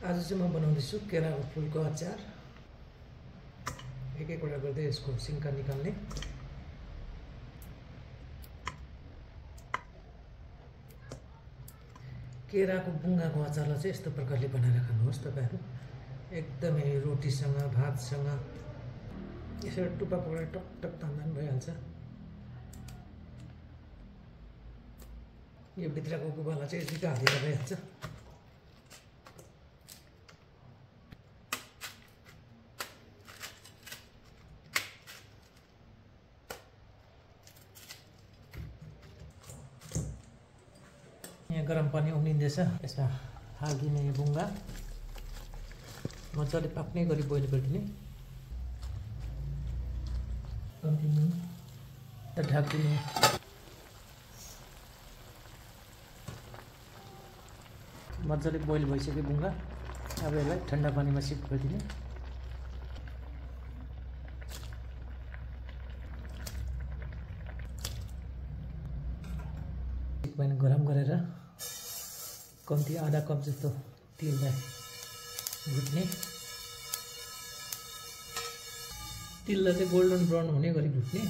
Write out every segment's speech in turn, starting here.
आज चाहिँ म बनाउँदैछु केराको फुलको अचार। एक एकवटा गर्दै यसको सिन्का निकाल्ने। केराको बुङ्गाको अचारलाई चाहिँ यस्तो प्रकारले बनाएर खानुहोस् तपाईहरु। एकदमै रोटीसँग भातसँग यसरी टुप्पा पकाएर टक टक तान्दा पनि भइहाल्छ। यो भित्रको गुबालाई चाहिँ यतिकै हालेर भइहाल्छ। यहाँ गरम पानी उम्लिँदैछ, यसमा हालिदिने यो बुङ्गा मजाले पाक्ने गरी बोइल गरिदिने। कन्टिन्यू ढाकिदिने। मजाले बोइल भइसक्यो बुङ्गा। अब यसलाई ठन्डा पानीमा सिफ्ट गरिदिने। पानी गरम गरेर कम्ती आधा कप जस्तो तेललाई भुट्ने। तेललाई चाहिँ गोल्डन ब्राउन हुने गरी भुट्ने।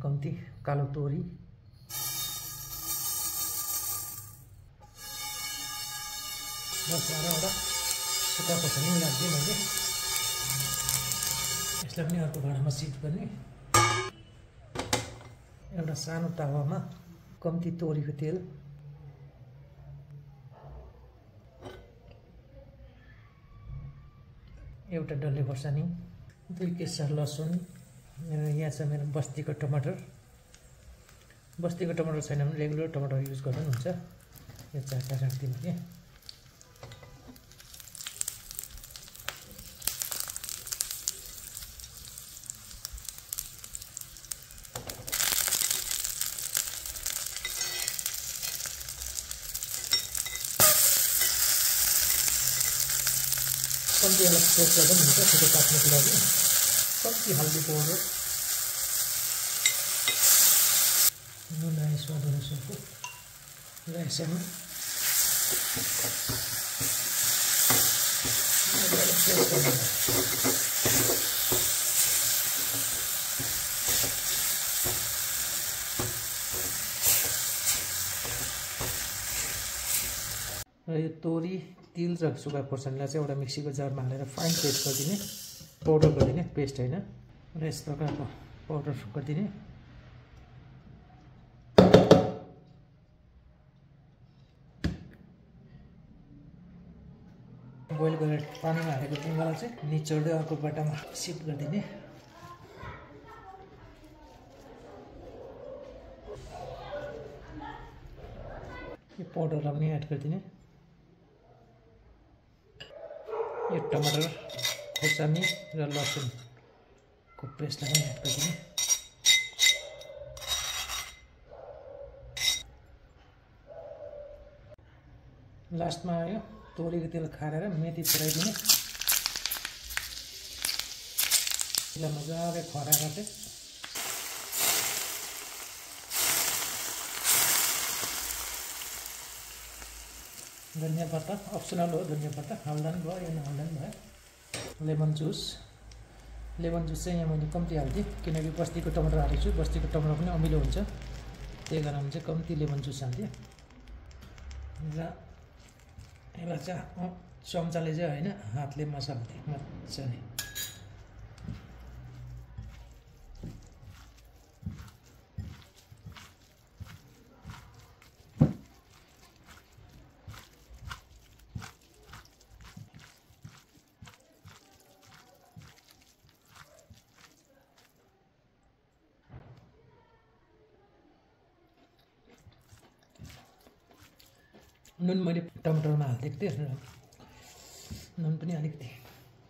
कम्ती कालो तोरी, दस बाह्रवटा सुक्खा खोर्सानी राखिदिएँ मैले। यसलाई पनि अर्को भाँडामा सिफ्ट गर्ने। एउटा सानो तावामा कम्ती तोरीको तेल, एउटा डल्ले खोर्सानी, 2 केसा लसुन, यहाँ छ मेरो बस्तीको टमाटर। बस्तीको टमाटर छैन भने रेगुलर टमाटर युज गर्दा पनि हुन्छ। यो 4टा राखिदिनु के। कम्ती अलग स्टोक गर्दा पनि हुन्छ छिटो पाक्नको लागि। कम्ती हल्दी पाउडर, नुन हाले स्वाद अनुसारको र यसैमा र यो तोरी, तिल र सुक्खा खोर्सानीलाई चाहिँ एउटा मिक्सीको जारमा हालेर फाइन पेस्ट गरिदिने। पाउडर गरिदिने, पेस्ट होइन। र यस प्रकारको पाउडर गरिदिने। बोइल गरेर पानीमा हालेको बुङ्गालाई चाहिँ निचोड्दै अर्को बाटामा सिफ्ट गरिदिने। यो पाउडरलाई पनि एड गरिदिने। यो टमाटर, खोर्सानी र लसुनको पेस्टलाई पनि एड गरिदिने। लास्टमा आयो तोरीको तेल खारेर मेथी पुऱ्याइदिने। यसलाई मजाले खराएर चाहिँ धनिया पत्ता अप्सनल हो। धनिया पत्ता हाल्दा पनि भयो, यो नहाल्दा पनि भयो। लेमन जुस चाहिँ यहाँ मैले कम्ती हालिदिएँ किनकि बस्तीको टमाटर हालेको छु। बस्तीको टमाटर पनि अमिलो हुन्छ, त्यही कारण चाहिँ कम्ती लेमन जुस हालिदिएँ। र यसलाई चाहिँ चम्चाले चाहिँ होइन, हातले मसाल्दै मजाले। नुन मैले टमाटरमा हालिदिएको थिएँ, नुन पनि अलिकति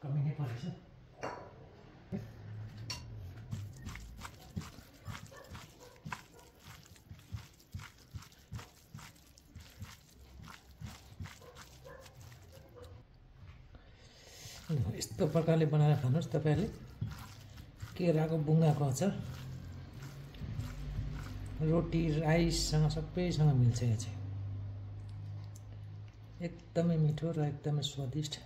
कमी नै परेछ। यस्तो प्रकारले बनाएर खानुहोस् तपाईहरुले। केराको बुङ्गाको अचार रोटी राइससँग सबैसँग मिल्छ। यो चाहिँ एकदमै मिठो र एकदमै स्वादिष्ट